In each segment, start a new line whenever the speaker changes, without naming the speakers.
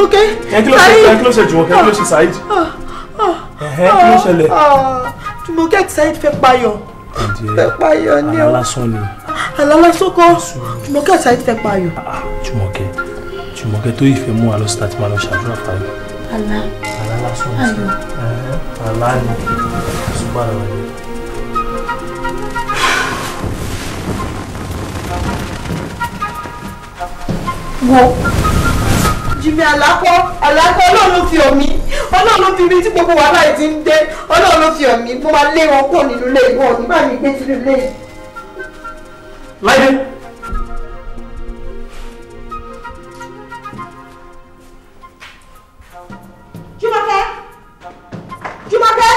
Ok.
Kí ló ṣe kí ló ṣe Jùmọ̀kẹ́, kí ló ṣe Saheed? Kí ló ṣẹlẹ̀?
Jùmọ̀kẹ́ àti Saheed fẹ́ payọ̀. Fẹ́ payọ̀ ni o.
Àlá lásán ni.
Àlá lásán kọ́. Jùmọ̀kẹ́ àti Saheed fẹ́ payọ̀.
Jùmọ̀kẹ́, Jùmọ̀kẹ́ tó ìfẹ́ mú wa lọ sí tàbí máa lọ ṣàdúrà fáyọ̀.
Àlá.
Àlá lásán ni. Àlá ni. Ṣùgbọ́n àlá ni.
Wo Jimmy, àlákọ́ àlákọ́, Ọlọ́run ló fi hàn mí, Ọlọ́run ló fi mí tí gbogbo wàhálà yìí ti ń dé. Ọlọ́run ló fi hàn mí, mo máa lé wọn kúrò nínú ilé ìwọ̀n nígbà mi gbé sínú ilé yìí.
Láìdé.
Jùmọ̀kẹ́, Jùmọ̀kẹ́,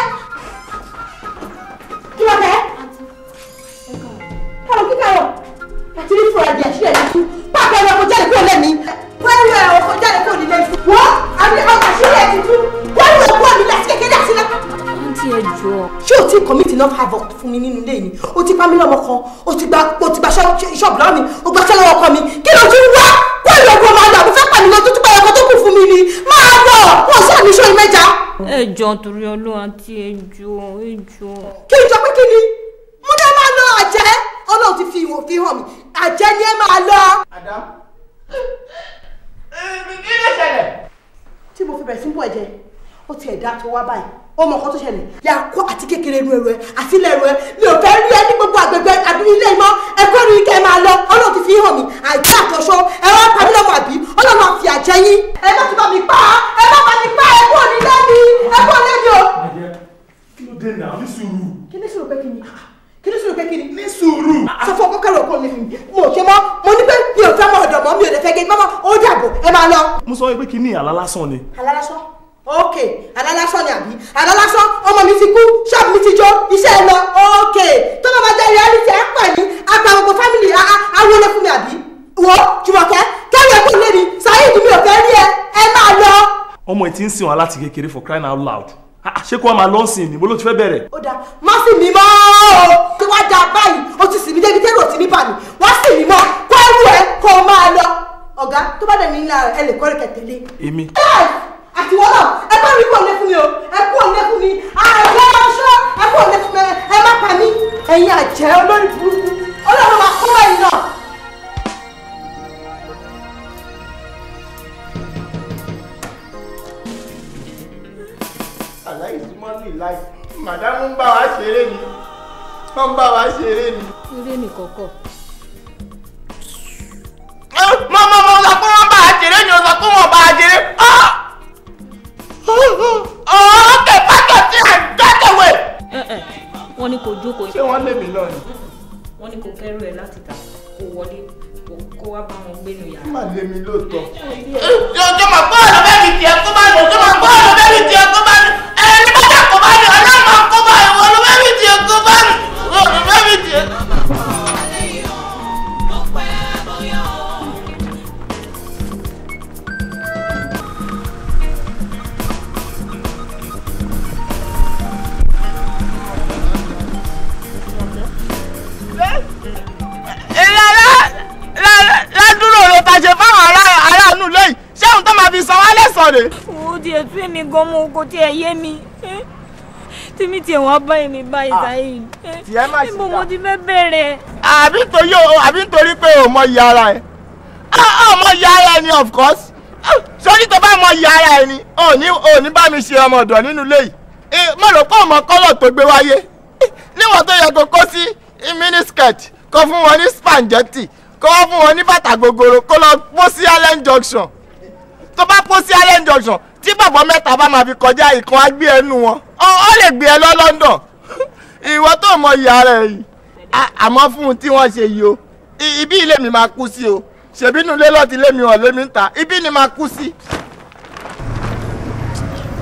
Jùmọ̀kẹ́, kàrọ̀ kíkàrọ̀ àti rí fúra di àṣírí ẹ̀ tuntun pàápàá ẹ̀rọ ọkọ̀ jáde kúrò lẹ́mìí pẹ̀lú ẹ̀rọ ọkọ̀ jáde kúrò nílé wọ́n àbí ọkọ̀ àṣírí ẹ̀ tuntun pẹ̀lú ọkọ̀ nílé àti kékeré àti lẹ́kọ̀ọ́.
Àǹtí ẹ jọ̀ọ́.
Ṣé o ti commit enough havoc fún mi nínú ilé yìí? O ti pa mí lọ́mọ kan, o ti gba ṣọ́ọ̀bù lọ́wọ́ mi, o gba ṣẹ́ lọ́wọ́ ọkọ mi, kí ló tún wá? Pẹ̀lú ọkọ̀ máa lọ, àbúfẹ́ pàmì lọ tuntun pẹ̀lú ọkọ̀ tó kù fún mi ni máa lọ, wọ́n ṣáà ní sórí mẹ́ja.
Ẹ jọ̀ọ́ torí Ọlọ́run àǹtí ẹ jọ̀ọ́, ẹ jọ̀ọ́.
Kí n jọ pé kí ni? Mo ní ẹ máa lọ àjẹ́, Ọlọ́run ti fi ìwò fi hàn mí, àjẹ́ ni ẹ máa lọ.
Adam, kí ló ṣẹlẹ̀?
Tí mo fi bẹ̀rẹ̀ sí ń bọ̀ ẹ̀jẹ̀, ó ti ẹ̀dá tó wá báyìí, ó mọ nǹkan tó ṣẹlẹ̀, yà kó àti kékeré inú ẹrù ẹ àti ilé ẹrù ẹ, mi ò fẹ́ rí ẹ ní gbogbo àgbègbè àbí ilé ìmọ̀ ẹ̀kọ́ rí kẹ́ ẹ máa lọ. Ọlọ́run ti fi hàn mí, àjẹ́ àtọ̀ṣọ́ ẹ wá pa mí lọ́mọ àbí Ọlọ́run á fi àjẹ́ yín. Ẹ má tún bá mi pa á, ẹ má bá mi pa ẹ kúrò nílé mi, ẹ kúrò nílé mi o.
Kí ló dé náà? Ní sùúrù.
Kí ní sùúrù pé kí ni? Kí ní sùúrù pé kí ni?
Ní sùúrù.
Sọ fún ọkọ kẹrù ọkọ mi, mo ò ṣe mọ́, mo ní pé mi ò fẹ́ mọ ọ̀dọ̀ mọ́, mi ò lè fẹ́ gé mọ́mọ́, ó dàbọ̀, ẹ máa lọ.
Mo sọ pé kí ni àlá lásán ni.
Àlá lásán? Ok, àlá lásán ni àbí? Àlá lásán, ọmọ mi ti kú, ṣọ́ọ̀bù mi ti jó, iṣẹ́ ẹ lọ, ok. Tó bá máa jẹ́ reality, á pà ní, á pa gbogbo family, á wọlé fún mi àbí? Wo, Jùmọ̀kẹ́, kẹ́rù ẹ kúrò lé mi, Saheed mi ò fẹ́ rí ẹ, ẹ máa lọ.
Ọmọ ẹ ti ń sìn wọn láti kékeré for crying out loud. Ṣé kó wá máa lọ sìn ní bó ló ti fẹ́ bẹ̀rẹ̀?
Ó dáa, má sì mí mọ́ o. Tí wàá da báyìí, o ti sì mí débi tẹ́lẹ̀ òtí ní bà mí. Wá sì mí mọ́, kó ẹrù ẹ kó o máa lọ. Ọ̀gá, tó bá dẹ̀ ní ńlá ẹ lè kọ́ ẹ̀kẹ́ tẹ̀lé.
Èmi.
Àti wọ́n náà, ẹ bá mi kó lé fún mi o, ẹ kó lé fún mi, àjẹ́ ọṣọ́, ẹ kó lé fún mi, ẹ má pa mí. Ẹ̀yin àjẹ́ olórí burúkú, Ọlọ́run máa kó báyìí náà.
Láì màdámù ń bá wa ṣeré ni, wọ́n ń bá wa ṣeré ni.
Eré ni kọ̀kọ̀.
Mo mo mo sọ pé wọ́n bá a ṣeré ni, o sọ pé wọ́n bá a ṣeré. Ókè pátọ̀ tí à ń gbẹ́kẹ̀wé.
Wọ́n ní kò jókòó.
Ṣé wọ́n lé mi lọ ni?
Wọ́n ní kò kẹ́rù ẹ̀ láti tà kó wọlé kó wá bá wọn gbénu yàrá.
Má lé mi lóòótọ́. Jọjọ́ mọ̀ pé ọ̀rọ̀ bẹ́ẹ̀ mi tiẹ̀ kó bá mi, jọjọ́ mọ̀ pé ọ̀rọ̀ bẹ́ẹ̀ mi tiẹ̀ kó bá mi. Ẹni bá dà kó bá mi, ọlọ́mọ kó bá mi, ọ̀rọ̀ bẹ́ẹ̀ mi tiẹ̀ kó bá mi, ọ̀rọ̀ bẹ́ẹ̀ mi tiẹ̀. Ládùúrò rẹ̀ ta ṣe fáwọn aráàlú lẹ́yìn, ṣé òun tó máa fi san wá lẹ́sàn-án rẹ̀.
Ó tiẹ̀ tún èmi gan mo kò tiẹ̀ yé mi. Tèmi tiẹ̀ wá bá èmi báyìí Saheed.
Tiẹ̀ má ṣe dá.
Níbo mo ti fẹ́ bẹ̀rẹ̀?
Àbí nítorí pé o mọ iye ara ẹ̀. O mọ iye ara ẹ̀ ni of course. Sórí tó bá mọ iye ara ẹ̀ ni, o ní bá mi ṣe ọmọ ọ̀dọ̀ nínú ilé yìí. Mo rò pé o mọ kọ́lọ̀ tó gbé wáyé. Níwọ̀n tó yẹ kó kó sí miniskirt, kó fún wọn ní spaghetti, kó wá fún wọn ní bàtà gogoro, kó lọ pọ́ sí Allen Junction. Tó bá pọ́ sí Allen Junction, tí bàbá mẹ́ta bá máa fi kọjá ìkan á gbé ẹnu wọn, ó lè gbé ẹ lọ London. Ìwọ tó mọ ìyá rẹ yìí, àmọ́ fún un tí wọ́n ṣe yìí o, ibi ilé mi máa kú sí o, ṣèbí inú ilé lọ́ọ́ ti lé mi hàn lé mi ń ta, ibi ni máa kú sí.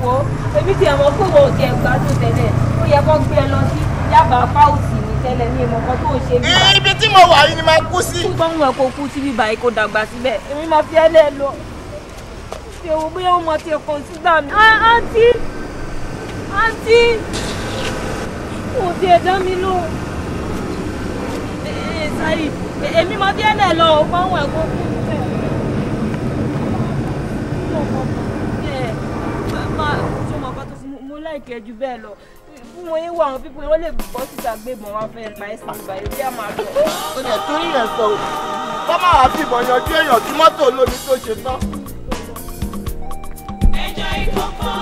Wo èmi ti ẹ̀mọ́ pé wọn ò tiẹ̀ gbádùn tẹ́lẹ̀, ó yẹ kó gbé ẹ lọ sí Yaba apá òsì mi tẹ́lẹ̀ ní ìmọ̀ kan tó ń ṣe mí.
Ibi tí mo wà yìí ni máa kú sí.
Kú bá wọn kó kú síbí báyìí kó dàgbà síbẹ̀, èmi máa fi ẹ́ lẹ̀ lọ. Ṣé o bóyá o mọ̀ tiẹ̀ kọ̀ǹsídà mi? Àǹtí! Àǹtí! Kò tiẹ̀ dá mi lóhùn. Saheed, èmi máa fi ẹ́ lẹ̀ lọ, ó bá wọn kó kú síbẹ̀. Láìkẹ́ ju bẹ́ẹ̀ lọ. Fún wọn yín wọ àwọn pípé wọ́n lè bọ́ síta gbé ìbọn wá fẹ́ pa ẹ́ sí ìgbà yìí bí a máa lọ.
Ó lè torí yẹn sọ o. Kọ́ máa wá fìbọn yanjú èèyàn tí mọ́tò olómi tó ṣe tán.
Ẹjọ́ ìkọ̀kọ̀.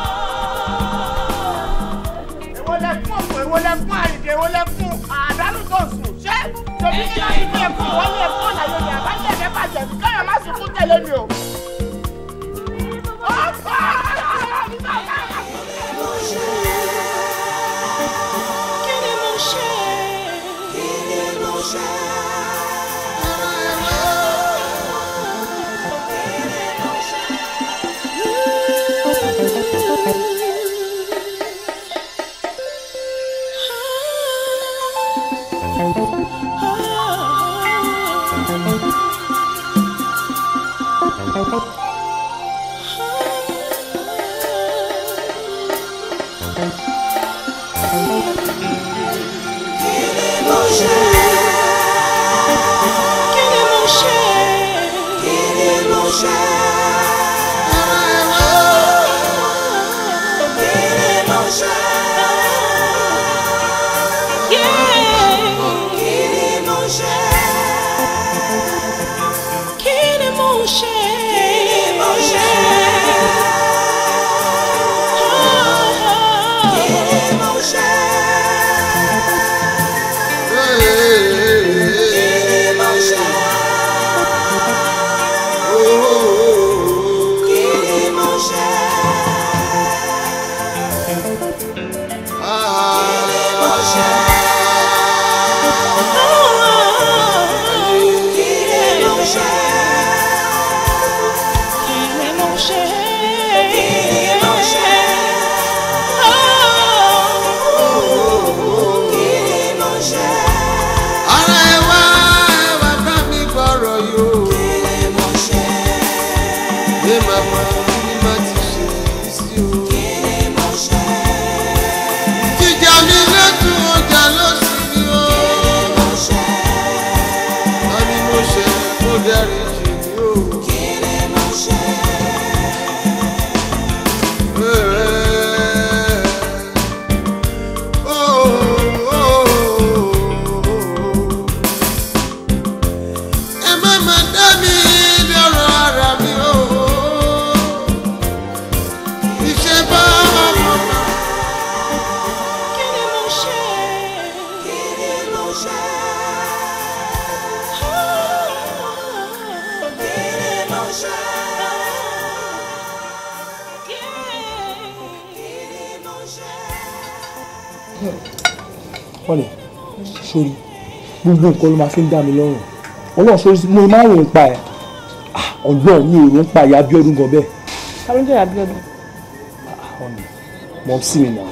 Èwo lẹ fún òkú, èwo lẹ fún àrìndè, èwo lẹ fún àdánù tó sùn. Ṣé tòbí ní láti fi ẹ̀kún wọ́n ní ẹ̀kún ọ̀làyò ní àbájá ẹ̀fẹ́ bàjẹ́ ní káyọ̀ má sunkún tẹ̀lé mi o.
Kí ni mo ṣe? Kí ni mo ṣe?
Ara ẹ wá bá mi gbọ́rọ̀ yóò. Ní màmá ní má ti ṣe sí o. Jíjà mi lẹ́tùn ọjà lọ́sí mi o. Ta ni mo ṣe mo dárí jì mí o. Ẹ má má dá mi lọ́rọ̀ ara mi o. Iṣẹ́ bá ọmọ mi.
Kí ni mo ṣe? Kí ni mo ṣe? Kí ni mo ṣe? Kí ni mo ṣe?
Honey, sórí gbogbo nǹkan ló máa fi ń dá mi lọ́rùn. Ọlọ́run sórí mo máa ń rò ń pa ẹ̀. Ọlọ́run mi ò rò ń pa ìyá Abíọ́dún gan bẹ́ẹ̀.
Ta ló ń jẹ́ ìyá Abíọ́dún?
Honey, mọ̀ sí mi nà.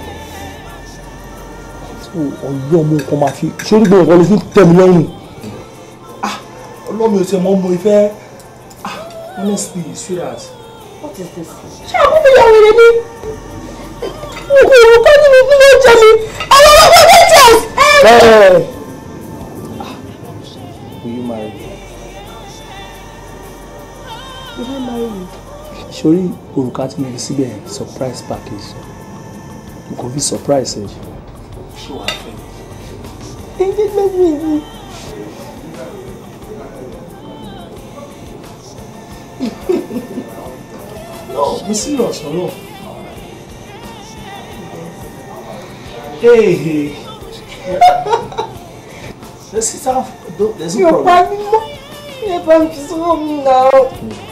Ọlọ́run mo kàn máa fi sórí gbogbo nǹkan ló fi ń tẹ́ mi lọ́rùn. Ọlọ́run mi ò tiẹ̀ mọ̀ mo ìfẹ́. Honestly, sweetheart.
What is this? Ṣé àbúrò ìyá wèrè ni? Òkú ní mi kí ló jẹ mi? Àwọn ọmọ ọmọ details!
Will you marry me?
Will you marry me?
Sori òrùka tí mo fi síbẹ̀ surprise package. Mo kò fi surprise ẹ. Ṣé wàá fẹ́ mi?
Engagement ring mi.
No, mo serious ọ̀rọ̀. Hey, hey. Let's sit down. There's no problem.
Mi ò pa mí mọ́. Mi ò bá mi fi sọ́wọ́ mi náà.